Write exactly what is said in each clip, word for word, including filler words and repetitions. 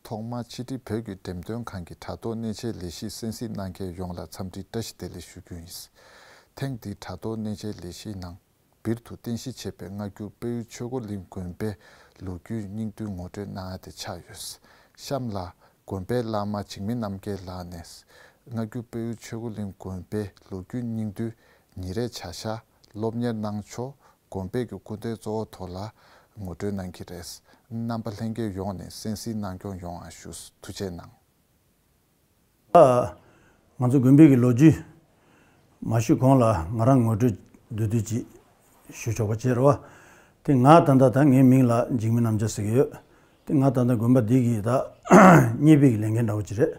ཐོག་མར་ཕྱི་དྲིལ་བོད་ཀྱི་འགྲེམས་སྟོན་ཁང་གི་དྲ་ཐོག་གནས་མཇལ་ལས་གཞི་གསན་གཟིགས་གནང་མཁན་ཡོངས་ལ་འཚམས་འདྲི་བཀྲ་ཤིས་བདེ་ལེགས་ཞུ་རྒྱུ་ཡིན། ཐེངས་འདིའི་དྲ་ཐོག་གནས་མཇལ་ལས་གཞིའི་ནང་། སྦིར་དུ་རྟེན་གཞི་བྱས་པའི་སྔ་འགྱུར་དཔལ་ཡུལ་ཆོས་འཁོར་གླིང་དགོན་པའི་ལོ་རྒྱུས་སྙིང་བསྡུས་ངོ་སྤྲོད་གནང་ཡ་དེ་ཆགས་ཡོད། གཤམ་ལ་དགོན་པའི་བླ་མ་འཇིགས་མེད་རྣམ་རྒྱལ་ལགས་ནས་སྔ་འགྱུར་དཔལ་ཡུལ་ཆོས་འཁོར་གླིང་དགོན་པའི་ལོ་རྒྱུས་སྙིང་བསྡུས་ཉིན་རེའི་བྱ་གཞག་སློབ་གཉེར་གནང་ཕྱོགས། དགོན་པའི་གི་སྐུ་ཚེའི་གཙོ་བོ་ཐོག་ལ་ངོ་སྤྲོད་གནང་གི་རེད། རྣམ་པ་ལྷན་རྒྱས་ཡོངས་ནས་གསན་གཟིགས་གནང་སྐྱོང་ཡོང་བ་ཞུ། ཐུགས་རྗེ་གནང་། ང་ཚོ་དགོན་པའི་གི་ལོ་རྒྱུས་མ་ཞུས་གོང་ལ་ང་རང་ངོ་སྤྲོད་བསྡུས་བསྡུས་ཅིག་ཞུ་ཆོག་པ་བྱས་རེད་བ། དེ་ང་ད་ལྟ་ད་ངའི་མིང་ལ་འཇིགས་མེད་རྣམ་རྒྱལ་ཟེར་གི་ཡོད། དེ་ང་ད་ལྟ་དགོན་པ་འདི་གི་ད་གཉེར་པའི་གི་ལས་འགན་འདྲ་བོ་ཅིག་རེད།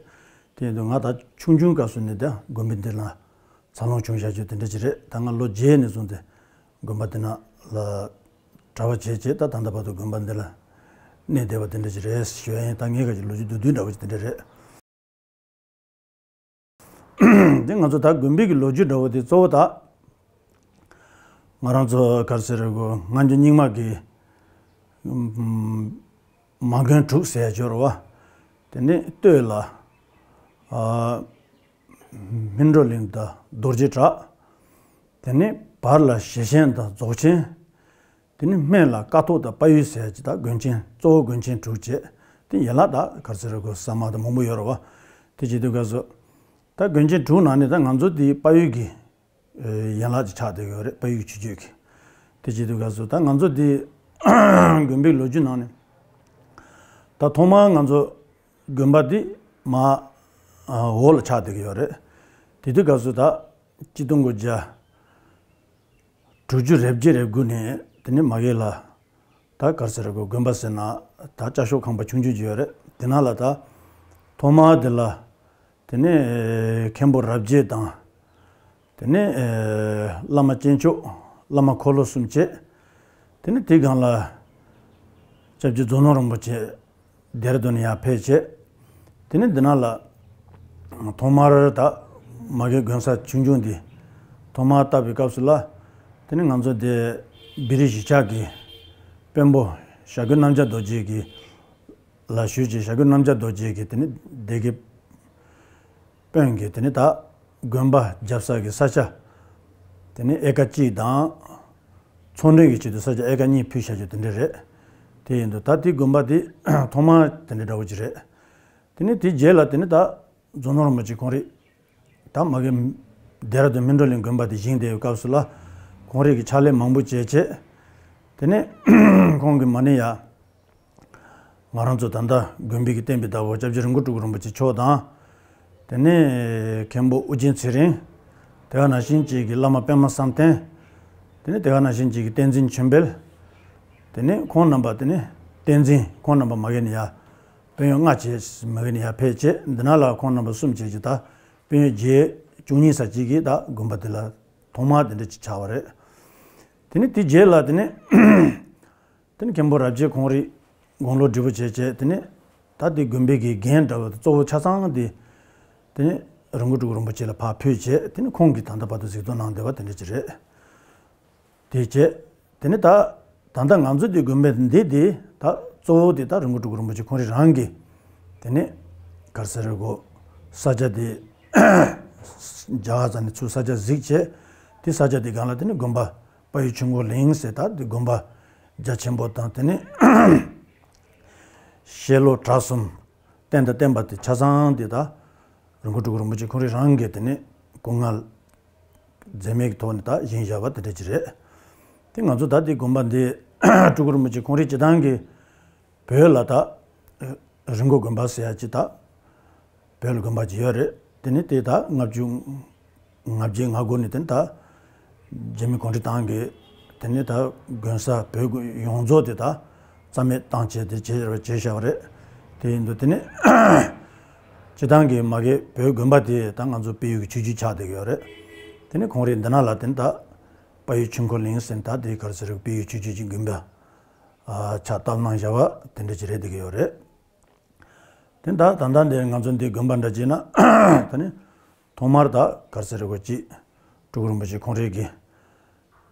དེ་ཡིན་དུས་ང་ད་ཆུང་ཆུང་སྐབས་སུ་ནས་ད་དགོན་པ་འདི་ལ་འཚར་ལོངས་བྱུང་བཞག་རྒྱུ་དེ་འདྲ་ཅིག་རེད། ད་ང་ལོ་བརྒྱད་ནས་བཟུང་སྟེ་དགོན་པ་འདི་ན་ལ་གྲྭ་པ་བྱས་བྱས་ད་ད་ལྟ་བར་དུ་དགོན་པ་འདི་ལ་གནས་བསྡད་པ་དེ་འདྲ་ཅིག་རེད་ཞུ་ཡ་ཡིན། ད་ངའི་ག་ཅིག་ལོ་རྒྱུས་བསྡུས་བསྡུས་འདྲ་བོ་ཅིག་དེ་འདྲ་རེད། དེ་ང་ཚོ་ད་དགོན་པའི་གི་ལོ་རྒྱུས་འདྲ་བོ་དེ་གཙོ་བོ་ད་ང་རང་ཚོ་ག་རེ་ཟེར་རེད་གོ། སྔ་འགྱུར་རྙིང་མ་གི་མ་དགོན་དྲུག་ཟེར་ཡ་ཅིག་ཡོད་རེད་བ། དེ་ནི་སྟོད་ལ་ཨ་སྨིན་གྲོལ་གླིང་དང་རྡོ་རྗེ་བྲག། དེ་ནི་བར་ལ་ཞེ་ཆེན་དང་རྫོགས་ཆེན། དེ་ནི་སྨད་ལ་ཀཿཐོག་དང་དཔལ་ཡུལ་ཟེར་ཡ་ཅིག་ད་དགོན་ཆེན་གཙོ་བོ་དགོན་ཆེན་དྲུག་བྱས། དེ་ཡན་ལག་ད་ག་རེ་ཟེར་རེད་གོ། ཟ་མ་དང་མང་པོ་ཡོད་རེད་བ། དེ་བྱེད་དུས་སྐབས་སུ་ད་དགོན་ཆེན་དྲུག་ནང་ནས་ད་ང་ཚོ་དེ་དཔལ་ཡུལ་གྱི་ཡན་ལག་ཅིག་ཆགས་བསྡད་ཀྱི་ཡོད་རེད། དཔལ་ཡུལ་ཆོས་བརྒྱུད་ཀྱི། དེ་བྱེད་དུས་སྐབས་སུ་ད་ང་ཚོ་དེ་དགོན་པའི་ལོ་རྒྱུས་ནང་ནས་ད་ཐོག་མར་ང་ཚོ་དགོན་པ་དེ་མར་འོག་ལ་ཆགས་བསྡད་ཀྱི་ཡོད་རེད། དེ་དུས་སྐབས་སུ་ད་ཆིག་སྟོང་དགུ་བརྒྱ་དྲུག་ཅུ་རེ་བརྒྱད་རེ་དགུ་ནས་དེ་ནས་མ་གི་ལ་ད་ག་རེ་ཟེར་རེད་གོ། དགོན་པ་ཟེར་ན་ད་ལྕགས་ཤོག་ཁང་པ་ཆུང་ཆུང་ཅིག་ཡོད་རེད། དེ་ནང་ལ་ད་ཐོག་མར་དེ་ལ་དེ་ནས་མཁན་པོ་རབ་རྒྱས་དང་། དེ་ནས་བླ་མ་སྐྱེས་མཆོག་བླ་མ་འཁོར་ལོ་གསུམ་བྱས། དེ་ནས་དེའི་སྒང་ལ་སྐྱབས་རྗེ་རྫོགས་སྣང་རིན་པོ་ཆེ་ལྡེ་ར་ལྡུན་ནས་ཡར་ཕེབས་བྱས། དེ་ནས་འདི་ནང་ལ་ཐོག་མར་ད་མ་གི་དགོན་ས་ཆུང་ཆུང་འདི་ཐོག་མར་བཏབ་པའི་སྐབས་སུ་ལ། དེ་ནས་ང་ཚོ་དེ་སྦིར་གཞིས་ཆགས་ཀྱི་དཔོན་པོ་ཞྭ་གོས་རྣམ་རྒྱལ་རྡོ་རྗེ་གི་ལ་ཞུས་བྱས། ཞྭ་གོས་རྣམ་རྒྱལ་རྡོ་རྗེ་གིས་དེ་ནི་སྡེ་དགེ་དཔོན་གྱིས་དེ་ནི་ད་དགོན་པ་རྒྱབ་ས་གི་ས་ཆ་དེ་ནི་ཨེ་ཀ་གཅིག་དང་། ཚོང་འབྲེལ་གྱི་ཆེད་དུ་ས་ཆ་ཨེ་ཀ་གཉིས་ཕུལ་བཞག་རྒྱུ་དེ་འདྲ་རེད། དེ་ཡིན་དུས་ད་དེ་དགོན་པ་དེ་ཐོག་མ་དེ་འདྲ་འདྲ་བོ་ཅིག་རེད། དེ་ནི་དེའི་རྗེས་ལ་དེ་ནི་ད་རྫོགས་སྣང་རིན་པོ་ཆེ་ཁོང་རེད། ད་མ་གི་སྡེ་ར་ལྡུན་སྨིན་གྲོལ་གླིང་དགོན་པ་དེ་བཞེངས་བསྡད་པའི་སྐབས་སུ་ལ་ཁོང་རེ་གི་ཕྱག་ལས་མང་པོ་བྱས་བྱས། དེ་ནས་ཁོང་གིས་མ་ཎི་ཡ་ང་རང་ཚོ་ད་ལྟ་དགོན་པའི་གི་བསྟན་པའི་བདག་པོ་སྐྱབས་རྗེ་རི་མགོ་སྤྲུལ་སྐུ་རིན་པོ་ཆེ་མཆོག་དང་། དེ་ནས་མཁན་པོ་ཨོ་རྒྱན་ཚེ་རིང་། དེ་ག་ནང་བཞིན་གཅིག་གི་བླ་མ་པདྨ་བསམ་གཏན། དེ་ནས་དེ་ག་ནང་བཞིན་གཅིག་གི་བསྟན་འཛིན་ཆོས་འཕེལ། དེ་ནས་ཁོང་རྣམ་པ་དེ་ནས་བསྟན་འཛིན་ཁོང་རྣམ་པ་མ་གི་ནས་ཡ། དཔོན་གཡོག་ལྔ་བྱས་མ་གི་ནས་ཡར་ཕེབས་བྱས། འདི་ནང་ལ་ཁོང་རྣམ་པ་གསུམ་བྱས་ཀྱི་ད་དཔོན་གཡོག་བརྒྱད་བཅུ་གཉིས་ཙམ་ཅིག་གིས་ད་དགོན་པ་འདི་ལ་ཐོག་མར་དེ་འདྲ་ཅིག་ཆགས་པ་རེད། དེ་ནས་དེ་རྗེས་ལ་དེ་ནས་དེ་ནས་མཁན་པོ་རབ་རྒྱས་ཁོང་རེ་དགུང་ལོ་བགྲེས་པོ་བྱས་བྱས། དེ་ནས་ད་དེ་དགོན་པའི་གི་འགན་འདྲ་བ་གཙོ་བོ་ཆ་ཚང་དེ་དེ་ནས་རི་མགོ་སྤྲུལ་སྐུ་རིན་པོ་ཆེ་ལ་ཕར་ཕུལ་བྱས། དེ་ནས་ཁོང་གིས་ད་ལྟ་བར་དུ་གཟིགས་རྟོག་གནང་བསྡད་པ་དེ་འདྲ་ཅིག་རེད། དེ་བྱས། དེ་ནས་ད་ད་ལྟ་ང་ཚོ་དེ་དགོན་པ་འདི་དེ་ད་གཙོ་བོ་དེ་ད་རི་མགོ་སྤྲུལ་སྐུ་རིན་པོ་ཆེ་ཁོང་རེ་རང་གིས་དེ་ནས་ག་རེ་ཟེར་རེད་གོ། ས་ཆ་དེ་རྒྱ་གར་ས་ནས་ཚུར་ས་ཆ་གཟིགས་བྱས། དེ་ས་ཆ་དེ་སྒང་ལ་དེ་ནས་དགོན་པ་དཔལ་ཡུལ་ཆོས་འཁོར་གླིང་ཟེར་ད་དེ་དགོན་པ་རྒྱ་ཆེན་པོ་དང་། དེ་ནས་ཤེལ་ལོ་གྲྭ་གསུམ་རྟེན་དང་བརྟེན་པ་དེ་ཆ་ཚང་དེ་ད་རི་མགོ་སྤྲུལ་སྐུ་རིན་པོ་ཆེ་ཁོང་རེ་རང་གིས་དེ་ནས་སྐུ་ངལ་འཛེམས་མེད་ཀྱི་ཐོག་ནས་ད་བཞེངས་བཞག་པ་དེ་འདྲ་ཅིག་རེད། དེ་ང་ཚོ་ད་དེ་དགོན་པ་འདི་སྤྲུལ་སྐུ་རིན་པོ་ཆེ་ཁོང་རེ་སྤྱི་བཏང་གི་བོད་ལ་ད་རི་མགོ་དགོན་པ་ཟེར་ཡ་ཅིག་ད་བོད་ལ་དགོན་པ་ཅིག་ཡོད་རེད། དེ་ནི་དེ་ད་ལྔ་བཅུ་ང་བརྒྱད་ང་དགུ་ནས་དེ་ནི་ད་རྒྱ་མི་གུང་ཁྲན་ཏང་གིས་དེ་ནི་ད་དགོན་ས་བོད་ཡོངས་རྫོགས་དེ་ད་རྩ་མེད་བཏང་བྱས་དེ་བྱས་བྱས་བཞག་པ་རེད། དེ་ཡིན་དུས་དེ་ནི་སྤྱི་བཏང་གི་མ་གི་བོད་དགོན་པ་དེ་ད་ང་ཚོ་དཔལ་ཡུལ་གྱི་ཆོས་བརྒྱུད་ཆགས་བསྡད་ཀྱི་ཡོད་རེད། དེ་ནི་ཁོང་རེ་འདི་ནང་ལ་དེ་ནི་ད་དཔལ་ཡུལ་ཆོས་འཁོར་གླིང་ཟེར་ད་དེ་ག་རེ་ཟེར་རེད། དཔལ་ཡུལ་ཆོས་བརྒྱུད་ཀྱི་དགོན་པ་ཨ་ཕྱག་བཏབ་གནང་བཞག་པ་དེ་འདྲ་ཅིག་རེད་བསྡད་ཀྱི་ཡོད་རེད། དེ་ད་ད་ལྟ་འདིར་ང་ཚོ་འདི་དགོན་པ་འདྲ་བྱས་ན་ད་ནི་ཐོག་མར་ད་ག་རེ་ཟེར་རེད་གོ། ཅིག་སྤྲུལ་སྐུ་རིན་པོ་ཆེ་ཁོང་རེ་གི་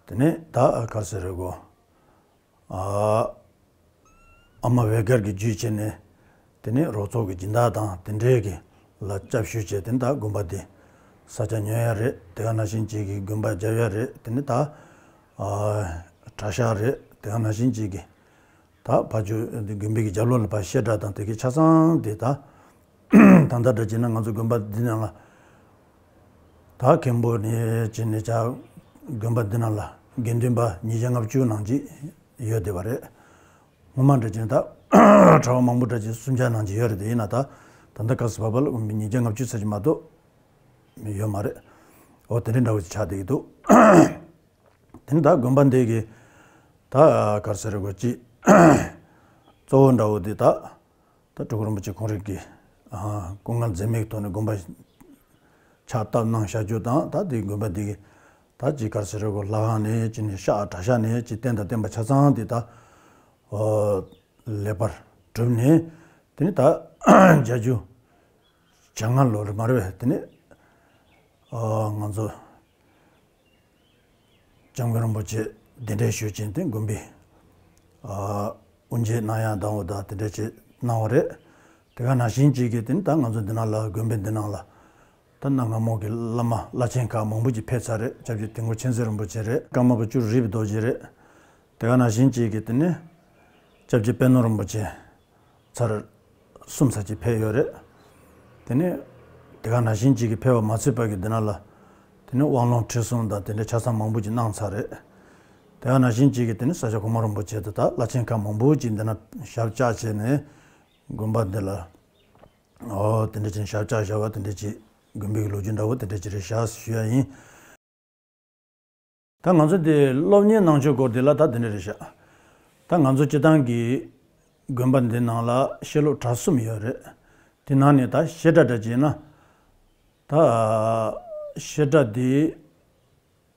དེ་ནས་ད་ག་རེ་ཟེར་རེད་གོ། ཨ་ཨ་མ་བེ་དཀར་གྱི་རྒྱུད་བྱས་ནས་ དེ་ནས་རོགས་ཚོགས་ཀྱི་སྦྱིན་བདག་དང་དེ་འདྲའི་གི་ལ་སྐྱབས་ཞུས་བྱས། དེ་ནས་ད་དགོན་པ་འདི་ས་ཆ་ཉོ་ཡ་རེད། དེ་ག་ནང་བཞིན་ཅིག་གི་དགོན་པ་རྒྱབ་ཡ་རེད། དེ་ནས་ད་ཨ་གྲྭ་ཤག་རེད། དེ་ག་ནང་བཞིན་ཅིག་གི་ད་ཕ་ཇོ་དགོན་པའི་གི་རྒྱབ་ལོགས་ལ་ཕར་བཤད་གྲྭ་དང་དེ་གི་ཆ་ཚང་དེ་ད་ད་ལྟ་འདྲ་བྱས་ན་ང་ཚོ་དགོན་པ་འདི་ནང་ལ་ད་མཁན་པོ་ནས་བྱས་ནས་ཅག་དགོན་པ་འདི་ནང་ལ་དགེ་འདུན་པ་ཉིས་བརྒྱ་ལྔ་བཅུ་ནང་ཅིག་ཡོད་བསྡད་པ་རེད། སྔོན་མ་འདྲ་བྱས་ན་ད་གྲྭ་པ་མང་པོ་འདྲ་བྱས་སུམ་བརྒྱ་ནང་ཅིག་ཡོད་རེད། དེ་ཡིན་ན་ད་ད་ལྟ་སྐབས་སུ་བབས་པ་ལ་ཉིས་བརྒྱ་ལྔ་བཅུ་ཙམ་ཅིག་མ་གཏོགས་ཡོད་མ་རེད། འོ་དེ་འདྲ་འདྲ་བོ་ཅིག་ཆགས་བསྡད་ཀྱི་འདུག་དེ་ནི་ད་དགོན་པ་འདི་གི་ད་ག་རེ་ཟེར་དགོས་ཅིག་གཙོ་བོ་འདྲ་བོ་འདི་ད་ད་སྤྲུལ་སྐུ་རིན་པོ་ཆེ་ཁོང་རང་གི་ཨ་སྐུ་ངལ་འཛེམས་མེད་ཀྱི་ཐོག་ནས་དགོན་པ་ཕྱག་བཏབ་གནང་བཞག་རྒྱུ་དང་། ད་དེ་དགོན་པ་འདི་གི་ད་ཅིག་ག་རེ་ཟེར་དགོས། ལྷ་ཁང་ནས་ཅིག་ནས་ཤག་གྲྭ་ཤག་ནས་ཅིག་རྟེན་དང་བརྟེན་པ་ཆ་ཚང་འདི་ད་ཨ་ལེགས་པར་གྲུབ་ནས། དེ་ནི་ད་བརྒྱད་ཅུ་གྱ་ལྔ་ལོ་རེད་མ་རེད་པས། དེ་ནི་ཨ་ང་ཚོ་སྐྱབས་མགོན་རིན་པོ་ཆེ་གདན་འདྲེན་ཞུས་བྱས་ཏེ་དགོན་པའི་ཨ་དབུ་འབྱེད་གནང་ཡ་དང་འོ་ད་དེ་འདྲ་བྱས་གནང་བ་རེད། དེ་ག་ནང་བཞིན་ཅིག་གིས་དེ་ནི་ད་ང་ཚོ་འདི་ནང་ལ་དགོན་པའི་འདི་ནང་ལ་ད་གནའ་སྔ་མོ་གི་བླ་མ་བླ་ཆེན་ཁག་མང་པོ་ཅིག་ཕེབས་ཚར་རེད། སྐྱབས་རྗེ་དིལ་མགོ་མཁྱེན་བརྩེ་རིན་པོ་ཆེ་རེད། ཀརྨ་པ་བཅུ་རིག་པའི་རྡོ་རྗེ་རེད། དེ་ག་ནང་བཞིན་ཅིག་གིས་དེ་ནི་སྐྱབས་རྗེ་པད་ནོར་རིན་པོ་ཆེ་ཚར་གསུམ་ཙམ་ཅིག་ཕེབས་ཡོད་རེད། དེ་ནས་དེ་ག་ནང་བཞིན་ཅིག་གིས་ཕེབས་པ་མ་ཚད་པ་གི་འདི་ནང་ལ་དེ་ནས་དབང་ལུང་ཁྲིད་གསུམ་དང་དེ་འདྲའི་ཆ་ཚང་མང་པོ་ཅིག་གནང་ཚར་རེད། དེ་ག་ནང་བཞིན་ཅིག་གིས་དེ་ནས་ས་སྐྱ་གོང་མ་རིན་པོ་ཆེ་དང་ད་བླ་ཆེན་ཁག་མང་པོ་ཅིག་འདི་ན་ཞབས་བཅགས་བྱས་ནས་དགོན་པ་འདི་ལ་ཨོ་དེ་འདྲ་ཅིག་ཞབས་བཅགས་བཞག་པ་དེ་འདྲ་ཅིག་དགོན་པའི་ལོ་རྒྱུས་འདྲ་བོ་དེ་འདྲ་ཅིག་རེད་ཤག་ཞུ་ཡ་ཡིན། ད་ང་ཚོ་འདི་སློབ་གཉེར་གནང་ཕྱོགས་སྐོར་འདི་ལ་ད་འདི་འདྲ་རེད་ཤག་ད་ང་ཚོ་སྤྱི་བཏང་གི་དགོན་པ་འདི་ནང་ལ་བཤད་སློབ་གྲྭ་གསུམ་ཡོད་རེད། དེ་ནང་ནས་ད་བཤད་གྲྭ་འདྲ་བྱས་ན་ད་བཤད་གྲྭ་འདི་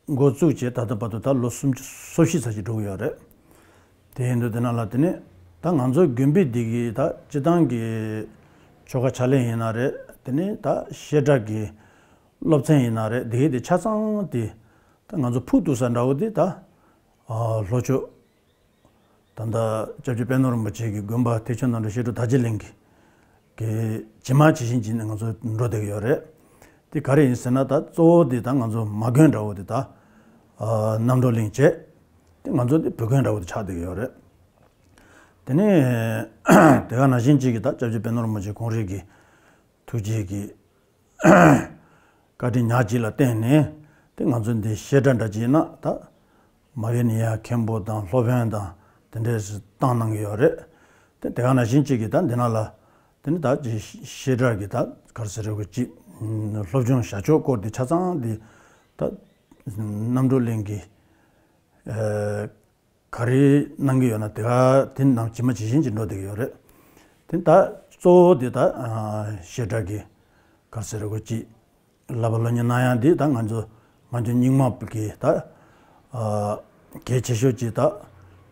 འགོ་བཙུགས་བྱས་ད་ལྟ་བར་དུ་ད་ལོ་སུམ་ཅུ་སོ་བཞི་ཙམ་ཅིག་འགྲོ་གི་ཡོད་རེད། དེ་ཡིན་དུས་དེ་ནང་ལ་དེ་ནས་ད་ང་ཚོ་དགོན་པའི་འདི་གི་ད་སྤྱི་བཏང་གི་ཆོ་ག་ཕྱག་ལེན་ཡིན་ན་རེད། དེ་ནས་ད་བཤད་གྲྭ་གི་སློབ་ཚན་ཡིན་ན་རེད། དེ་གའི་དེ་ཆ་ཚང་དེ་ད་ང་ཚོ་ཕུགས་གཏུགས་ས་འདྲ་བོ་དེ་ད་ཨ་ལྷོ་ཕྱོགས་ད་ལྟ་སྐྱབས་རྗེ་པད་ནོར་རིན་པོ་ཆེ་གི་དགོན་པ་ཐེག་ཆེན་རྣམ་གྲོལ་བཤད་སྒྲུབ་དར་རྒྱས་གླིང་གི་གི་ཇི་མ་ཇི་བཞིན་བྱས་ནས་ང་ཚོ་འགྲོ་བསྡད་ཀྱི་ཡོད་རེད། དེ་ག་རེ་ཡིན་ཟེར་ན་ད་གཙོ་བོ་དེ་ད་ང་ཚོ་མ་དགོན་འདྲ་བོ་དེ་ད་ཨ་རྣམ་གྲོལ་གླིང་བྱས། དེ་ང་ཚོ་དེ་བུ་དགོན་འདྲ་བོ་དེ་ཆགས་བསྡད་ཀྱི་ཡོད་རེད། དེ་ནས་དེ་ག་ནང་བཞིན་ཅིག་གི་ད་སྐྱབས་རྗེ་པད་ནོར་རིན་པོ་ཆེ་ཁོང་རང་གི་ཐུགས་རྗེ་གི་བཀའ་དྲིན་ཉག་གཅིག་ལ་བརྟེན་ནས་དེ་ང་ཚོ་འདི་བཤད་གྲྭ་འདྲ་ཅིག་ན་ད་མ་གི་ནི་ཡ་མཁན་པོ་དང་སློབ་དཔོན་དང་དེ་འདྲས་སུ་བཏང་གནང་གི་ཡོད་རེད། དེ་དེ་ག་ནང་བཞིན་ཅིག་གི་ད་འདི་ནང་ལ་དེ་ནི་ད་ཅིག་བཤད་གྲྭ་གི་ད་ག་རེ་ཟེར་དགོས་ཅིག་སློབ་སྦྱོང་བྱ་ཕྱོགས་སྐོར་འདི་ཆ་ཚང་འདི་ད་རྣམ་གྲོལ་གླིང་གི་ཨ། ག་རེ་གནང་གི་ཡོད་ན་དེ་ག་དེ་ནང་ཇི་མ་ཇི་བཞིན་གྱིས་འགྲོ་བསྡད་ཀྱི་ཡོད་རེད། དེ་ད་གཙོ་བོ་དེ་ད་ཨ་བཤད་གྲྭ་གི་ག་རེ་ཟེར་དགོས་ཅིག་བསླབ་པ་སློབ་གཉེར་གནང་ཡ་འདི་ད་ང་ཚོ་ང་ཚོ་རྙིང་མ་གི་ད་ཨ་གལ་ཆེ་ཤོས་ཅིག་ད་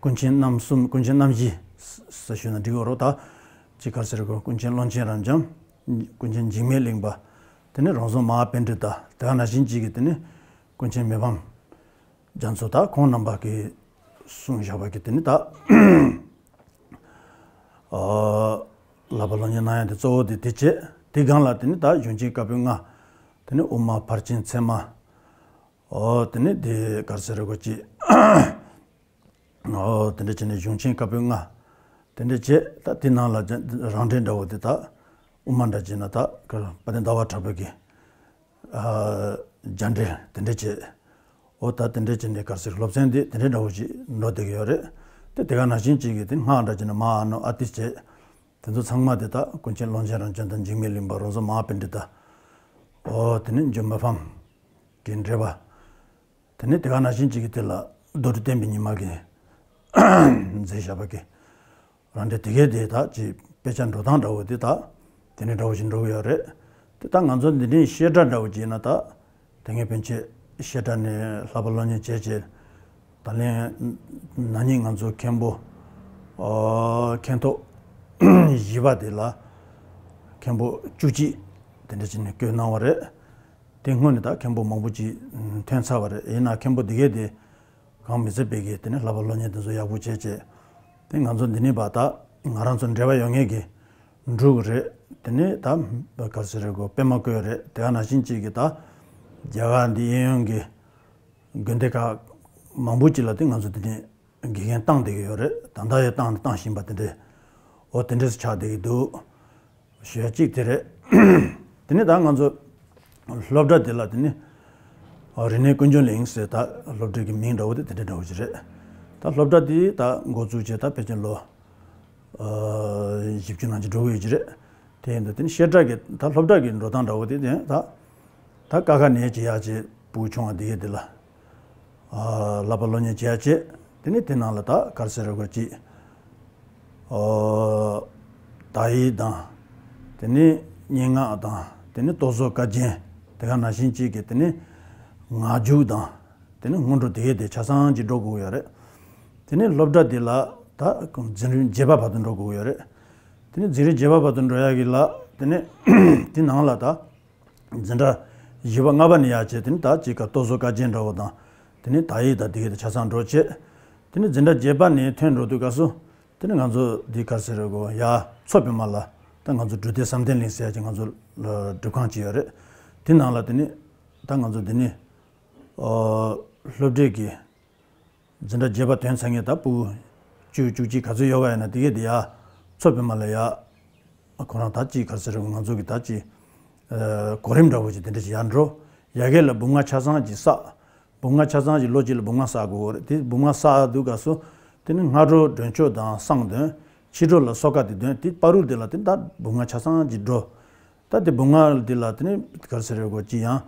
ཀུན་མཁྱེན་རྣམ་གསུམ་ཀུན་མཁྱེན་རྣམ་བཞི་ཟེར་ཞུས་ན་འགྲིག་གི་རེད། ད་ཅིག་ག་རེ་ཟེར་དགོས། ཀུན་མཁྱེན་བློ་ཆེན་རབ་འབྱམས། ཀུན་མཁྱེན་འཇིགས་མེད་གླིང་པ། དེ་ནས་རོང་ཟོམ་མ་ཧཱ་པཎྜི་ཏ། དེ་ག་ནང་བཞིན་ཅིག་གི་དེ་ནས་ཀུན་མཁྱེན་མི་ཕམ། རྒྱ་མཚོ། ད་ཁོང་རྣམ་པ་གིས་གསུངས་བཞག་པ་གི་དེ་ནི་ད་ཨ་བསླབ་པ་སློབ་གཉེར་གནང་ཡ་དེ་གཙོ་བོ་དེ་དེ་བྱས། དེ་སྒང་ལ་དེ་ནི་ད་གཞུང་ཆེན་བཀའ་པོད་ལྔ། དེ་ནི་དབུ་མ་ཕར་ཕྱིན་ཚད་མ། ཨོ་དེ་ནི་དེ་ག་རེ་ཟེར་དགོས་ཅིག་ཨོ་དེ་འདྲ་བྱས་ནས་གཞུང་ཆེན་བཀའ་པོད་ལྔ། དེ་འདྲ་བྱས། ད་དེ་ནང་ལ་རང་འགྲེལ་འདྲ་བོ་དེ་ད་དབུ་མ་འདྲ་བྱས་ན་ད་དཔལ་ལྡན་ཟླ་བ་གྲགས་པ་གི་ཨ་རྒྱ་འགྲེལ་དེ་འདྲ་བྱས། འོ་ད་དེ་འདྲ་བྱས་ནས་ག་རེ་ཟེར་སློབ་ཚན་འདི་དེ་འདྲ་འདྲ་བོ་ཞིག་འགྲོ་བསྡད་ཀྱི་ཡོད་རེད། དེ་དེ་ག་ནང་བཞིན་ཅིག་གིས་དེ་སྔགས་འདྲ་བྱས་ན་མ་ཨ་ནུ་ཨ་ཏི་བྱས། དེ་ཚོ་ཚང་མ་དེ་དག་ཀུན་མཁྱེན་ཀློང་ཆེན་རབ་འབྱམས་དང་འཇིགས་མེད་གླིང་པ། རོང་ཟོམ་མ་ཧཱ་པཎྜི་ཏ། འོ་དེ་ནས་འཇུ་མི་ཕམ་གྱི་འགྲེལ་པ། དེ་ནས་དེ་ག་ནང་བཞིན་ཅིག་གིས་དེ་ལ་རྡོ་རྗེ་བསྟན་པའི་ཉི་མ་གིས་མཛད་བཞག་པ་གི་རང་འགྲེལ་དེ་གའི་དེ་དག་ཅིག་དཔེ་ཆ་འགྲོ་སྟངས་འདྲ་བོ་དེ་དག་དེ་འདྲ་འདྲ་བོ་ཞིག་འགྲོ་གི་ཡོད་རེད། དེ་ལྟར་ང་ཚོ་འདི་འདྲའི་བཤད་གྲྭ་འདྲ་བོ་བྱས་ན་ད་དེ་སྔའི་ཕན་ཆད་བཤད་གྲྭ་ནས་བསླབ་པ་སློབ་གཉེར་བྱས་བྱས། ད་ལན་ན་ནིང་ང་ཚོ་མཁན་པོ་ཨ་མཁན་ཐོག་བཞི་པ་དེ་ལ་མཁན་པོ་བཅུ་གཅིག་དེ་འདྲ་བྱས་ནས་བསྐོས་གནང་བ་རེད། དེ་སྔོན་ནས་ད་མཁན་པོ་མང་པོ་ཅིག་ཐོན་ཚར་བ་རེད། ཡིན་ན་མཁན་པོ་འདི་གས་དེ་གང་མི་ཚད་པའི་གི་དེ་ནས་བསླབ་པ་སློབ་གཉེར་དེ་ཚོ་ཡག་པོ་བྱས་བྱས། དེ་ང་ཚོ་འདི་ནས་བ་ད་ང་རང་ཚོ་འབྲེལ་བ་ཡོད་མཁན་གྱི་ འབྲུག་རེད། དེ་ནས་ད་ག་རེ་ཟེར་རེད་གོ། པད་མ་བཀོད་རེད། དེ་ག་ནང་བཞིན་གཅིག་གི་ད་རྒྱ་གར་འདི་གཡས་གཡོན་གྱི་དགོན་སྡེ་ཁག་མང་པོ་ཅིག་ལ་དེ་ང་ཚོ་དེ་ནས་དགེ་རྒན་བཏང་བསྡད་ཀྱི་ཡོད་རེད། ད་ལྟ་ཡང་བཏང་བཏང་བཞིན་པ་དེ་འདྲས། འོ་དེ་འདྲས་ཆགས་བསྡད་ཀྱི་འདུག་ཞུ་ཡ་གཅིག་དེ་རེད། དེ་ནས་ད་ང་ཚོ་སློབ་གྲྭ་དེ་ལ་དེ་ནས་རིག་གནས་ཀུན་འབྱུང་གླིང་ཟེར་ད་སློབ་གྲྭ་གི་མིང་འདྲ་བོ་དེ་དེ་འདྲ་འདྲ་བོ་ཅིག་རེད། ད་སློབ་གྲྭ་དེ་ད་འགོ་བཙུགས་བྱས་ད་ཕལ་ཆེར་ལོ་བཞི་བཅུ་ནང་ཅིག་འགྲོ་གི་ཡོད་ཀྱི་རེད། དེ་ཡིན་དུས་དེ་ནས་བཤད་གྲྭ་གི་ད་སློབ་གྲྭ་གི་འགྲོ་སྟངས་འདྲ་བོ་དེ་དེ་ད་ད་ཀ་ཁ་ནས་བྱེད་ཡག་བྱེད་ཕྲུ་གུ་ཆུང་བ་དེ་གས་དེ་ལ་བསླབ་པ་སློབ་གཉེར་བྱེད་ཡག་བྱེད། དེ་ནས་དེ་ནང་ལ་ད་ག་རེ་ཟེར་རེད་གོ་ཅིག་དག་ཡིག་དང་། དེ་ནས་སྙན་ངག་དང་། དེ་ནས་རྟོག་བཟོ་དཀའ་སྦྱོང་། དེ་ག་ནང་བཞིན་གཅིག་གི་དེ་ནས་ངག་རྒྱུགས་དང་། དེ་ནས་སྔོན་འགྲོ་དེ་གས་དེ་ཆ་ཚང་ཅིག་འགྲོ་དགོས་ཀྱི་ཡོད་རེད། དེ་ནས་སློབ་གྲྭ་འདི་ལ་ད་འཛིན་རིམ་བརྒྱད་པ་བར་དུ་འགྲོ་དགོས་ཀྱི་ཡོད་རེད། དེ་ནས་འཛིན་རིམ་བརྒྱད་པ་བར་དུ་འགྲོ་ཡག་གི་ལ་དེ་ནས་དེ་ནང་ལ་ད་འཛིན་གྲྭ་བཞི་པ་ལྔ་པ་ནས་ཡར་བྱས་དེ་ནས་ད་ཅིག་ག་རྟོག་བཟོ་དཀའ་སྦྱོང་འདྲ་བོ་དང་། དེ་ནས་དག་ཡིག་དང་དེ་གས་དེ་ཆ་ཚང་འགྲོ་བྱས། དེ་ནས་འཛིན་གྲྭ་བརྒྱད་པ་ནས་ཐོན་འགྲོ་དུས་སྐབས་སུ། དེ་ནས་ང་ཚོ་འདི་ག་རེ་ཟེར་རེད་གོ། ཡར་མཚོ་པདྨ་ལ་ད་ང་ཚོ་འབྲུག་སྡེ་བསམ་གཏན་གླིང་ཟེར་ཡག་ཅིག་ང་ཚོ་ལ་སྒྲུབ་ཁང་ཅིག་ཡོད་རེད། དེ་ནང་ལ་དེ་ནས་ད་ང་ཚོ་འདི་ནས་སློབ་གྲྭའི་གི་འཛིན་གྲྭ་བརྒྱད་པ་ཐོན་ཚར་མཁན་ད་ཕྲུ་གུ་བཅུ་བཅུ་གཅིག་ག་ཚོད་ཡོད་པ་ཡིན་ན་དེ་གས་དེ་ཡར་མཚོ་པདྨ་ལ་ཡར་ཁོ་རང་ད་ཅིག་ག་རེ་ཟེར་རེད་གོ། ང་ཚོ་གི་ད་ཅིག་གོ་རིམ་འདྲ་བོ་ཅིག་དེ་འདྲ་ཅིག་ཡར་འགྲོ། ཡ་གི་ལ་སྦུག་ལྔ་ཆ་ཚང་ཅིག་བསགས། སྦུག་ལྔ་ཆ་ཚང་ཅིག་ལོ་གཅིག་ལ་སྦུག་ལྔ་བསགས་དགོས་རེད། དེ་སྦུག་ལྔ་བསགས་དུས་སྐབས་སུ་དེ་ནི་སྔ་དྲོ་མགྲོན་ཆོག་དང་བསང་འདོན། ཕྱི་དྲོ་ལ་གསོལ་ཁ་དེ་འདོན། དེ་བར་དུ་དེ་ལ་དེ་ད་སྦུག་ལྔ་ཆ་ཚང་ཅིག་འགྲོ། ད་དེ་སྦུག་ལྔ་དེ་ལ་དེ་ནི་ག་རེ་ཟེར་རེད་གོ་ཅིག་ཡང་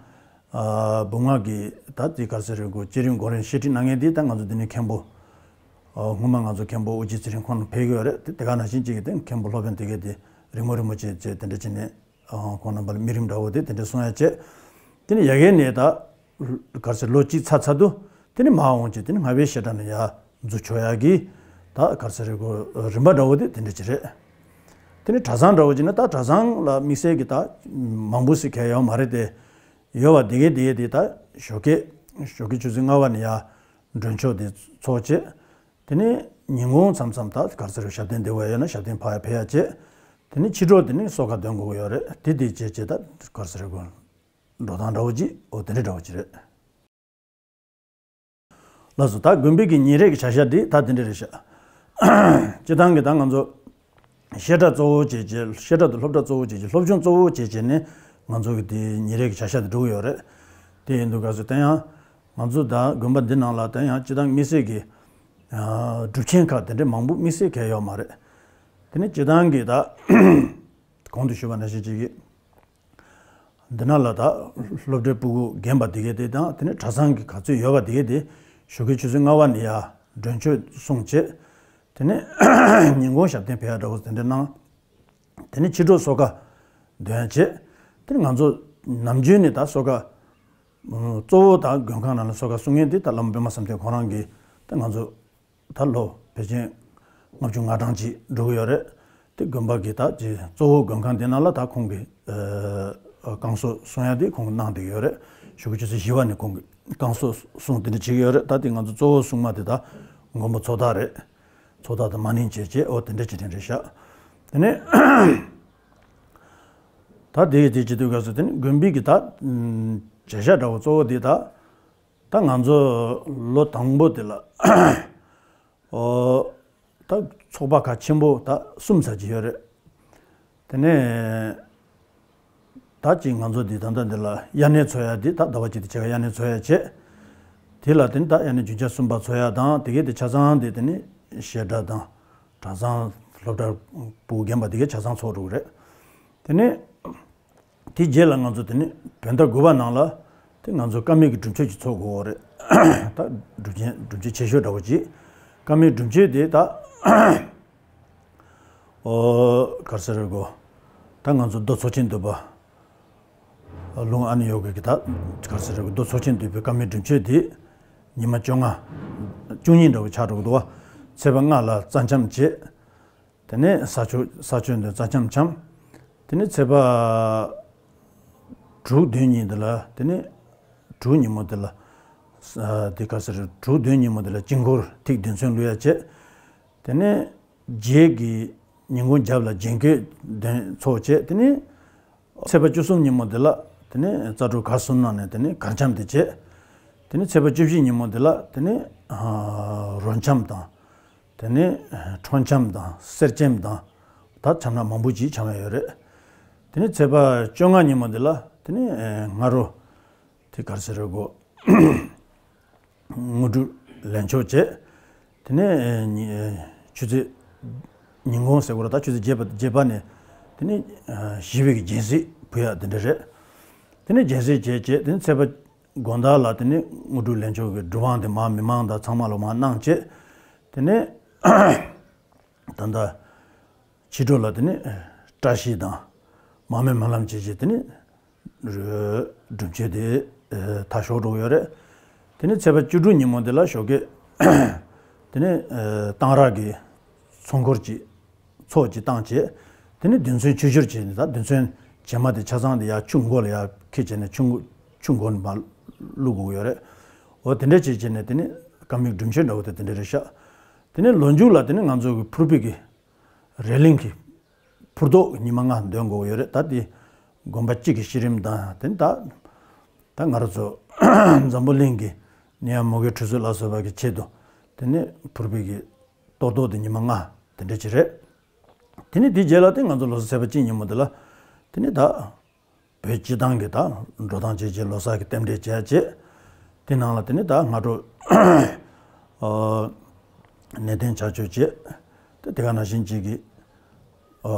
སྦུག་ལྔ་གི་ད་དེ་ག་རེ་ཟེར་རེད་གོ་བསྐྱེད་རིམ་སྒོམ་རིམ་བཤད་ཁྲིད་གནང་མཁན་དེ་ད་ང་ཚོ་དེ་ནི་མཁན་པོ་སྔོན་མ་ང་ཚོ་མཁན་པོ་ཨོ་རྒྱན་ཚེ་རིང་ཁོང་ཕེབས་ཀྱི་ཡོད་རེད། དེ་དེ་ག་ནང་བཞིན་ཅིག་གི་དེ་མཁན་པོ་སློབ་དཔོན་དེ་གས་དེ་རིང་མོ་རིང་མོ་བྱས་བྱས་དེ་འདྲ་བྱས་ནས། ཁོང་རྣམ་པ་ལ་དམིགས་རིམ་འདྲ་བོ་དེ་དེ་འདྲ་གསུང་ཡ་བྱས། དེ་ནས་ཡ་གི་ནས་ད་ག་རེ་ཟེར་ལོ་གཅིག་ཚར་ཚར་དུས་དེ་ནས་མར་འོང་བྱས་དེ་ནས་ལྔ་པའི་བཤད་གྲྭ་ནས་ཡར་འཛུལ་ཆོག་ཡ་གི་ད་ག་རེ་ཟེར་རེད་གོ་རིམ་པ་འདྲ་བོ་དེ་དེ་འདྲ་ཅིག་རེད། དེ་ནས་གྲྭ་ཚང་འདྲ་བོ་བྱས་ན་ད་གྲྭ་ཚང་ལ་དམིགས་བསལ་གྱི་ད་མང་པོ་ཞིག་གང་ཡང་ཡོད་མ་རེད་དེ། ཡོད་པ་དེ་གས་དེ་གས་དེ་ད་ཞོགས་ཀས་ཞོགས་ཀའི་ཆུ་ཚོད་ལྔ་པ་ནས་ཡར་མགྲོན་ཆོག་དེ་ཚོགས་བྱས། དེ་ནས་ཉིན་གུང་མཚམས་མཚམས་ད་ག་རེ་ཟེར་ཞབས་བརྟན་བསྡད་པ་ཡོད་ན་ཞབས་བརྟན་ཕར་ཡར་ཕེབས་ཡ་བྱས། དེ་ནས་ཕྱི་དྲོ་དེ་ནས་གསོལ་ཁ་འདོན་དགོས་ཀྱི་ཡོད་རེད། དེ་དེ་བྱས་བྱས་ད་ག་རེ་ཟེར་དགོས། འགྲོ་སྟངས་འདྲ་བོ་ཅིག་འོ་དེ་འདྲ་འདྲ་བོ་ཅིག་རེད། ལགས་སོ། ད་དགོན་པའི་གི་ཉིན་རེ་གི་བྱ་བཞག་འདི་ད་དེ་འདྲ་རེད་ཤག་སྤྱིར་བཏང་གི་ད་ང་ཚོ་བཤད་གྲྭ་གཙོ་བོ་བྱས་བྱས། བཤད་གྲྭ་དང་སློབ་གྲྭ་གཙོ་བོ་བྱས་བྱས། སློབ་ཆུང་གཙོ་བོ་བྱས་བྱས་ནས་ང་ཚོ་གི་དེ་ཉིན་རེ་གི་བྱ་བཞག་དེ་འགྲོ་གི་ཡོད་རེད། དེ་ཡིན་དུས་ག་ཚོད་ད་ཡང་ང་ཚོ་ད་དགོན་པ་འདི་ནང་ལ་ད་ཡང་སྤྱིར་བཏང་དམིགས་བསལ་གྱི་སྒྲུབ་ཆེན་ཁག་དེ་འདྲ་མང་པོ་དམིགས་བསལ་གང་ཡང་ཡོད་མ་རེད། དེ་ནས་སྤྱིར་བཏང་གི་ད་གོང་དུ་ཞུས་པ་ནང་བཞིན་ཅིག་གི་འདི་ནང་ལ་ད་སློབ་གྲྭའི་ཕྲུ་གུ་རྒན་པ་དེ་གས་དེ་དང་། དེ་ནས་གྲྭ་ཚང་གི་ག་ཚོད་ཡོད་པ་དེ་གས་དེ་ཞོགས་ཀའི་ཆུ་ཚོད་ལྔ་པ་ནས་ཡར་མགྲོན་ཆོག་གསུང་བྱས། དེ་ནས་ཉིན་གུང་ཞབས་བརྟན་ཕེབས་ཡ་འདྲ་བོ་དེ་འདྲ་གནང་། དེ་ནས་ཕྱི་དྲོ་གསོལ་ཁ་འདོན་བྱས། དེ་ནས་ང་ཚོ་ནམ་རྒྱུན་ནས་ད་གསོལ་ཁ་གཙོ་བོ་ད་མགོན་ཁང་ནང་ལ་གསོལ་ཁ་གསུང་མཁན་དེ་ད་བླ་མ་པདྨ་བསམ་གཏན་ཁོང་རང་གིས་ད་ང་ཚོ་ད་ལོ་ཕལ་ཆེར་ལྔ་བཅུ་ང་གྲངས་ཅིག་འགྲོ་གི་ཡོད་རེད། དེ་དགོན་པ་གི་ད་ཅིག་གཙོ་བོ་མགོན་ཁང་དེ་ནང་ལ་ད་ཁོང་གིས་བསྐང་གསོ་གསུང་ཡ་དེ་ཁོང་གིས་གནང་བསྡད་ཀྱི་ཡོད་རེད། ཞོགས་ཀྱི་ཆུ་ཚོད་བཞི་པ་ནས་ཁོང་གིས་བསྐང་གསོ་གསུང་དེ་འདྲ་བྱེད་ཀྱི་ཡོད་རེད། ད་དེ་ང་ཚོ་གཙོ་བོ་སྲུང་མ་དེ་ད་མགོན་པོ་ཚོགས་བདག་རེད། ཚོགས་བདག་དང་མ་ནིང་བྱས་བྱས་འོ་དེ་འདྲ་བྱེད་མཁན་རེད་ཤག་དེ་ནས་ད་དེ་དེ་བྱེད་དུས་སྐབས་སུ་དེ་ནས་དགོན་པའི་གི་ད་བྱ་བཞག་འདྲ་བོ་གཙོ་བོ་དེ་ད་ད་ང་ཚོ་ལོ་དང་པོ་དེ་ལ་ཨོ་ད་ཚོགས་པ་ཁག་ཆེན་པོ་ད་གསུམ་ཙམ་ཅིག་ཡོད་རེད། དེ་ནས་ད་ཅིག་ང་ཚོ་འདི་ད་ལྟ་འདི་ལ་དབྱར་གནས་འཚོགས་ཡ་འདི་ད་ཟླ་བ་གཅིག་དེ་བྱས་དབྱར་གནས་འཚོགས་ཡ་བྱས། དེ་ལ་དེ་ནི་ད་དབྱར་གནས་རྒྱུན་ཆད་གསུམ་པ་འཚོགས་ཡ་དང་དེ་གས་དེ་ཆ་ཚང་དེ་དེ་ནི་བཤད་གྲྭ་དང་གྲྭ་ཚང་སློབ་གྲྭ་ཕྲུ་གུ་རྒན་པ་དེ་གས་ཆ་ཚང་འཚོགས་འགྲོ་གི་རེད། དེ་ནས། དེ་རྗེས་ལ་ང་ཚོ་དེ་ནི་བོད་ཟླ་དགུ་པ་ནང་ལ་དེ་ང་ཚོ་ཀ་མད་ཀྱི་སྒྲུབ་མཆོད་ཅིག་འཚོགས་དགོས་རེད། ད་སྒྲུབ་ཆེན་སྒྲུབ་ཆེན་ཆེ་ཤོས་འདྲ་བོ་ཅིག་ཀ་མད་སྒྲུབ་མཆོད་དེ་ད་ཨོ་ག་རེ་ཟེར་རེད་གོ། ད་ང་ཚོ་རྡོ་ཚོགས་ཆེན་འདུས་པ་ལུང་ཨ་ནི་ཡོ་གི་གི་ད་ག་རེ་ཟེར་རེད་གོ། རྡོ་ཚོགས་ཆེན་འདུས་པའི་ཀ་མད་སྒྲུབ་མཆོད་དེ་ཉི་མ་བཅོ་ལྔ་བཅུ་གཉིས་འདྲ་བོ་ཆགས་འགྲོ་གི་འདུག་བ། ཚེས་པ་ལྔ་ལ་རྩ་འཆམ་བྱེད། དེ་ནས་ས་ཆོས་ས་ཆོས་འདོན་རྩ་འཆམ་འཆམ། དེ་ནས་ཚེས་པ་དྲུག་བདུན་གཉིས་འདི་ལ་དེ་ནས་དྲུག་ཉིན་མོ་འདི་ལ་ས་དེ་ག་ཟེར་དྲུག་བདུན་ཉིན་མོ་འདི་ལ་དཀྱིལ་འཁོར་ཐིག་བདུན་ཚོན་བླུག་ཡ་བྱས། དེ་ནས་བརྒྱད་ཀྱི་ ཉིན་གུང་རྒྱབ་ལ་རྒྱན་གོས་འདོན་ཚོགས་བྱས། དེ་ནས་ཚེས་པ་བཅུ་གསུམ་ཉིན་མོ་དེ་ལ་དེ་ནས་རྩ་དྲུག་གར་གསུམ་གནང་ནས་དེ་ནས་གར་འཆམ་དེ་བྱས། དེ་ནས་ཚེས་པ་བཅུ་བཞི་ཉིན་མོ་དེ་ལ་དེ་ནས་རོ་འཆམ་དང་། དེ་ནས་ཁྲོ་འཆམ་དང་གསེར་འཆམ་དང་། ད་འཆམ་ན་མང་པོ་ཅིག་འཆམ་ཡ་ཡོད་རེད། དེ་ནས་ཚེས་པ་བཅོ་ལྔ་ཉིན་མོ་དེ་ལ་དེ་ནས་སྔ་དྲོ་དེ་གར་ཟེར་རེད་གོ། དངོས་གྲུབ་ལེན་ཆོག་བྱས། དེ་ནས་ཆུ་ཚོད་ཉིན་གུང་ཟེར་དགོས་རེད། ད་ཆུ་ཚོད་བརྒྱད་པ་བརྒྱད་པ་ནས་དེ་ནས་ཞི་བའི་གི་སྦྱིན་སྲེག་ཕུལ་ཡ་དེ་འདྲ་རེད། དེ་ནས་སྦྱིན་སྲེག་བྱས་བྱས་དེ་ནས་ཚེས་པ་དགོང་དག་ལ་དེ་ནས་དངོས་གྲུབ་ལེན་ཆོག་གི་སྒྲུབ་དབང་དེ་མར་མི་མང་དང་ཚང་མ་ལ་མར་གནང་བྱས། དེ་ནས་ད་ལྟ་ཕྱི་དྲོ་ལ་དེ་ནས་བཀྲ་ཤིས་དང་མར་མེ་སྨོན་ལམ་བྱས་བྱས་དེ་ནས་སྒྲུབ་མཆོད་དེ་ད་ཞོགས་འགྲོ་གི་ཡོད་རེད། དེ་ནས་ཚེས་པ་བཅུ་དྲུག་ཉིན་མོ་དེ་ལ་ཞོགས་ཀས་དེ་ནས་གཏང་རག་གི་ཚོགས་འཁོར་གྱི་ཚོགས་ཀྱི་བཏང་བྱས། དེ་ནས་རྡུལ་ཚོན་ཆུ་བཞུར་བྱས་ནས། ད་རྡུལ་ཚོན་བྱེ་མ་དེ་ཆ་ཚང་དེ་ཡར་ཆུ་མགོ་ལ་ཡར་འཁྱེར་བྱས་ནས་ཆུ་མགོ་ཆུ་མགོ་ནས་མར་བླུག་དགོས་ཀྱི་ཡོད་རེད། འོ་དེ་འདྲ་བྱས་བྱས་ནས་དེ་ནས་ཀ་མད་སྒྲུབ་མཆོད་འདྲ་བོ་དེ་དེ་འདྲ་རེད་ཤག་དེ་ནས་ལོ་མཇུག་ལ་དེ་ནས་ང་ཚོ་གི་ཕུར་པའི་གི་རེ་གླིང་གི་ཕུར་ཐོག་ཉི་མ་ལྔ་འདོན་དགོས་ཡོད་རེད། ད་དེ་དགོན་པ་གཅིག་གི་གཤིས་རིམ་དང་། དེ་ནི་ད་ད་ང་རང་ཚོ་འཛམ་བུ་གླིང་གི་ནད་ཡམས་མུ་གེ་ཁྲོད་ཚོགས་ལ་སོགས་པ་གི་ཆེད་དུ་དེ་ནི་ཕུར་པའི་གི་གཏོར་ཟློག་དེ་ཉི་མ་ལྔ་དེ་འདྲ་ཅིག་རེད། དེ་ནི་དེའི་རྗེས་ལ་དེ་ང་ཚོ་ལོ་གསར་ཚེས་པ་གཅིག་ཉིན་མོ་དེ་ལ་དེ་ནི་ད་བོད་སྤྱི་བཏང་གི་ད་འགྲོ་སྟངས་བྱས་རྗེས་ལོ་གསར་གྱི་རྟེན་འབྲེལ་བྱས་རྗེས། དེ་ནང་ལ་དེ་ནི་ད་སྔ་དྲོ་ཨ་ནན་ཏན་ཕྱག་མཆོད་བྱས། དེ་དེ་ག་ནང་བཞིན་གཅིག་གི་ཨ་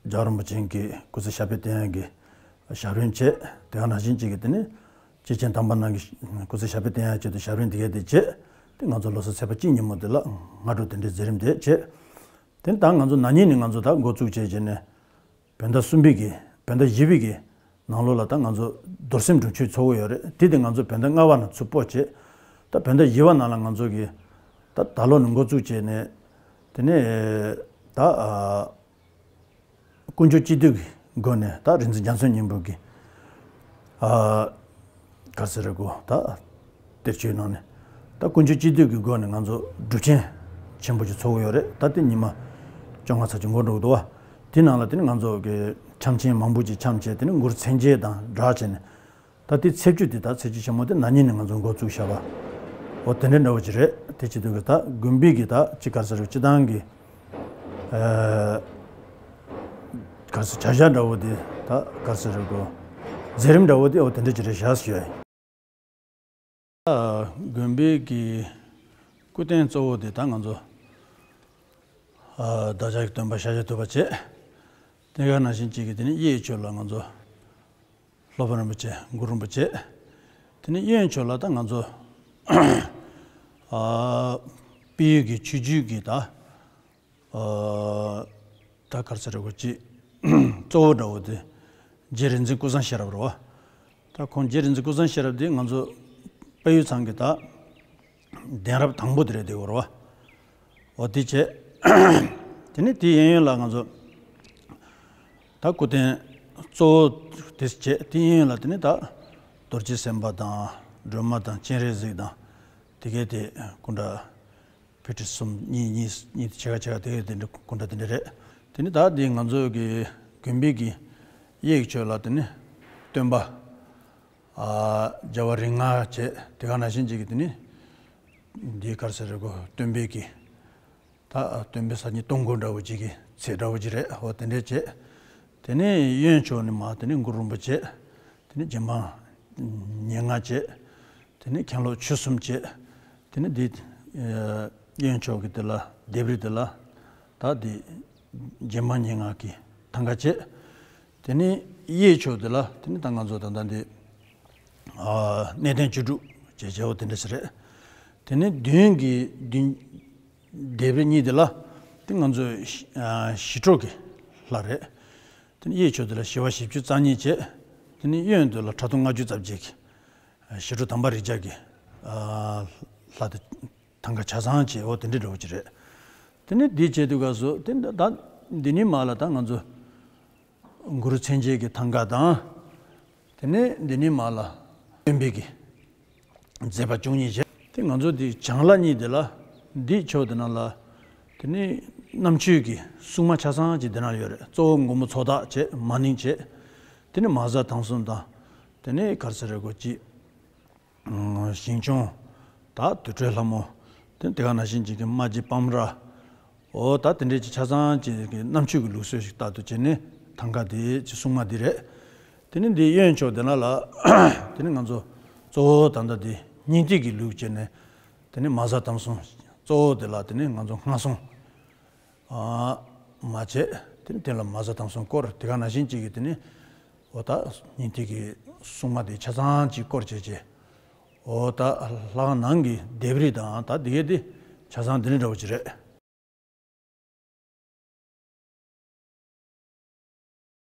རྒྱལ་བ་རིན་པོ་ཆེ་གི་སྐུ་ཚེ་ཞབས་པད་བརྟན་ཡག་གི་ཞབས་རིམ་བྱས། དེ་ག་ནང་བཞིན་གཅིག་གི་དེ་ནི་སྐྱེས་ཆེན་དམ་པ་རྣམས་ཀྱི་སྐུ་ཚེ་ཞབས་པད་བརྟན་ཡག་ཆེད་དུ་ཞབས་རིམ་དེ་ག་དེ་བྱས། དེ་ང་ཚོ་ལོ་གསར་ཚེས་པ་གཅིག་ཉིན་མོ་དེ་ལ་སྔ་དྲོ་དེ་འདྲའི་མཛད་རིམ་དེ་བྱས། དེ་ནི་ད་ང་ཚོ་ན་ནིང་ནས་ང་ཚོ་ད་འགོ་བཙུགས་བྱས་བྱས་ནས། བོད་ཟླ་གསུམ་པའི་གི་བོད་ཟླ་བཞི་པའི་གི་ནང་ལོགས་ལ་ད་ང་ཚོ་རྡོར་སེམས་སྒྲུབ་མཆོད་ཚོགས་ཀྱི་ཡོད་རེད། དེ་དེ་ང་ཚོ་བོད་ཟླ་ལྔ་པ་ནས་ཚུར་སྤོ་བྱས། ད་བོད་ཟླ་བཞི་པ་ནང་ལ་ང་ཚོ་གི་ད་ད་ལོ་ནས་འགོ་བཙུགས་བྱས་ནས། དེ་ནས་ད་ཨ་དཀོན་མཆོག་སྤྱི་འདུས་ཀྱི་སྒོ་ནས་ད་རིག་འཛིན་རྒྱ་མཚོ་སྙིང་པོ་གི་ཨ་ག་ཟེར་རེད་གོ། ད་གཏེར་ཆོས་ནང་ནས་ད་དཀོན་མཆོག་སྤྱི་འདུས་ཀྱི་སྒོ་ནས་ང་ཚོ་སྒྲུབ་ཆེན་ཆེན་པོ་ཅིག་ཚོགས་ཀྱི་ཡོད་རེད། ད་དེ་ཉི་མ་བཅོ་ལྔ་ཙམ་ཅིག་འགོར་འགྲོ་གི་འདུག་བ། དེ་ནང་ལ་དེ་ནི་ང་ཚོ་གི་འཆམ་ཆེན་མང་པོ་ཅིག་འཆམ་བྱས། དེ་ནི་གུ་རུ་མཚན་བརྒྱད་དང་སྦྲགས་བྱས་ནས། ད་དེ་ཚེས་བཅུ་དེ་ད་ཚེས་བཅུ་ཆེན་མོ་དེ་ན་ནིང་ནས་ང་ཚོ་འགོ་བཙུགས་བཞག་པ། འོ་དེ་འདྲ་འདྲ་བོ་ཅིག་རེད། དེ་བྱེད་དུས་ཀྱི་ད་དགོན་པའི་གི་ད་ཅི་ག་ཟེར་རེད། སྤྱི་བཏང་གི་ཨ་ག་ཟེར་བྱ་བཞག་འདྲ་བོ་དེ་ད་ག་ཟེར་རེད་གོ། མཛད་རིམ་འདྲ་བོ་དེ་འོ་དེ་འདྲ་ཅིག་རེད་བཞག་ཞུ་ཡ་ཡིན། ཨ་དགོན་པའི་གི་སྐུ་རྟེན་གཙོ་བོ་དེ་ད་ང་ཚོ་ཨ་བདག་ཅག་གི་སྟོན་པ་ཤཱཀྱ་ཐུབ་པ་བྱས། དེ་ག་ནང་བཞིན་གཅིག་གི་དེ་ནི་གཡས་ཕྱོགས་ལ་ང་ཚོ་སློབ་དཔོན་རིན་པོ་ཆེ་གུ་རུ་རིན་པོ་ཆེ། དེ་ནས་གཡོན་ཕྱོགས་ལ་ད་ང་ཚོ་ཨ་དཔལ་ཡུལ་གྱི་ཆོས་བརྒྱུད་ཀྱི་ད་ཨ་ད་ག་རེ་ཟེར་དགོས་ཀྱི་གཙོ་བོ་འདྲ་བོ་དེ་རྗེ་རིག་འཛིན་ཀུན་བཟང་ཤེས་རབ་རེད་བ། ད་ཁོང་རྗེ་རིག་འཛིན་ཀུན་བཟང་ཤེས་རབ་དེ་ང་ཚོ་དཔལ་ཡུལ་ཚང་གི་ད་གདན་རབས་དང་པོ་དེ་རེད། དེ་གོ་རེད་བ། འོ་དེ་བྱས། དེ་ནས་དེའི་གཡས་གཡོན་ལ་ང་ཚོ་ད་སྐུ་རྟེན་གཙོ་བོ་དེ་བྱས། དེའི་གཡས་གཡོན་ལ་དེ་ནས་ད་རྡོ་རྗེ་སེམས་དཔའ་དང་སྒྲོལ་མ་དང་སྤྱན་རས་གཟིགས་དང་། དེ་གའི་དེ་སྐུ་འདྲ་ཕི་ཊི་གསུམ་གཉིས་གཉིས་གཉིས་དེ་ཕྱེད་ཀ་ཕྱེད་ཀ་དེ་གའི་དེ་འདྲ་སྐུ་འདྲ་དེ་འདྲ་རེད། དེ་ནས་ད་དེ་ང་ཚོ་གི་དགོན་པའི་གི་གཡས་ཀྱི་ཕྱོགས་ལ་དེ་ནས་སྟོན་པ། ཨ་རྒྱལ་བ་རིགས་ལྔ་བྱས། དེ་ག་ནང་བཞིན་གཅིག་གི་དེ་ནི་འདི་ག་རེ་ཟེར་རེད་གོ། སྟོན་པའི་གི་ད་སྟོན་པའི་སྲས་ཀྱི་སྟོང་སྐུ་འདྲ་བོ་གཅིག་གི་ཚད་འདྲ་བོ་གཅིག་རེད། འོ་དེ་འདྲས་བྱས། དེ་ནས་གཡོན་ཕྱོགས་ནས་མར་དེ་ནས་གུ་རུ་རིན་པོ་ཆེ། དེ་ནས་རྗེ་འབངས་ཉེར་ལྔ་བྱས། དེ་ནས་མཁན་སློབ་བཅུ་གསུམ་བྱས། དེ་ནས་འདི་ཨ་གཡོན་ཕྱོགས་ཀྱི་དེ་ལ་ལྡེབས་རིས་དེ་ལ་ད་འདི་རྗེ་འབངས་ཉེར་ལྔ་གི་ཐང་ག་བྱས། དེ་ནས་གཡས་ཕྱོགས་དེ་ལ་དེ་ནས་ད་ང་ཚོ་ད་ལྟ་འདི་ཨ་གནས་བརྟན་བཅུ་དྲུག་བྱས་བྱས་འོ་དེ་འདྲ་ཞིག་རེད། དེ་ནས་མདུན་གྱི་མདུན་ལྡེབས་རིས་གཉིས་དེ་ལ་དེ་ང་ཚོ་ཨ་ཞི་ཁྲོ་གི་ལྷ་རེད། དེ་ནས་གཡས་ཕྱོགས་དེ་ལ་ཞི་བ་བཞི་བཅུ་རྩ་གཉིས་བྱས། དེ་ནས་གཡོན་དེ་ལ་ཁྲག་འཐུང་ལྔ་བཅུ་རྩ་བརྒྱད་ཀྱི་ཞི་ཁྲོ་དམ་པ་རིགས་བརྒྱ་གི་ཨ་ལྷ་དེ་ཐང་ག་ཆ་ཚང་བྱས་འོ་དེ་འདྲ་འདྲ་བོ་ཅིག་རེད། དེ་ནས་འདི་བྱས་དུས་སྐབས་སུ་དེ་ད་འདི་ནས་མར་ལ་ད་ང་ཚོ་གུ་རུ་མཚན་བརྒྱད་ཀྱི་ཐང་ག་དང་། དེ་ནས་འདི་ནས་མར་ལ་སྟོན་པའི་གི་མཛད་པ་བཅུ་གཉིས་བྱས། དེ་ང་ཚོ་འདི་བྱང་ལ་གཉིས་དེ་ལ་འདི་ཕྱོགས་དེ་ནང་ལ་དེ་ནས་ རྣམ་དཔྱོད་ཀྱི་སྲུང་མ་ཆ་ཚང་ཅིག་འདི་ན་ཡོད་རེད། གཙོ་བོ་མགོན་པོ་ཚོགས་བདག་བྱས། མ་ནིང་བྱས། དེ་ནས་མ་གཟའ་དམ་གསུམ་དང་། དེ་ནས་ག་རེ་ཟེར་རེད་གོ་ཅི། ཞིང་སྐྱོང་། ད་དུར་ཁྲོད་ལྷ་མོ། དེ་དེ་ག་ནང་བཞིན་ཅིག་གི་རྨ་རྗེ་སྤམ་ར། འོ་ད་དེ་འདྲའི་ཅིག་ཆ་ཚང་ཅིག་གི་རྣམ་དཔྱོད་ཀྱི་ལུགས་སྲོལ་ཞིག་ལྟར་དུ་བྱས་ནས་ཐང་ཀ་དེ་ཅིག་སྲུང་མ་འདི་རེད། དེ་ནས་འདི་གཡོན་ཕྱོགས་དེ་ན་ལ། དེ་ནས་ང་ཚོ་གཙོ་བོ་ད་ལྟ་འདི་སྙིང་ཐིག་གི་ལུགས་བྱས་ནས། དེ་ནས་མ་གཟའ་དམ་གསུམ་གཙོ་བོ་དེ་ལ་དེ་ནས་ང་ཚོ་སྔ་སོང་། ཨ། མ་བྱས། དེ་ནས་དེ་ལ་མ་གཟའ་དམ་གསུམ་བསྐོར། དེ་ག་ནང་བཞིན་ཅིག་གི་དེ་ནས། འོ་ད་སྙིང་ཐིག་གི་སྲུང་མ་དེ་ཆ་ཚང་ཅིག་བསྐོར་བྱས་བྱས། འོ་ད་ལྷ་ཁང་ནང་གི་ལྡེབས་རིས་དང་ད་དེ་གའི་དེ་ཆ་ཚང་དེ་འདྲ་འདྲ་བོ་ཅིག་རེད།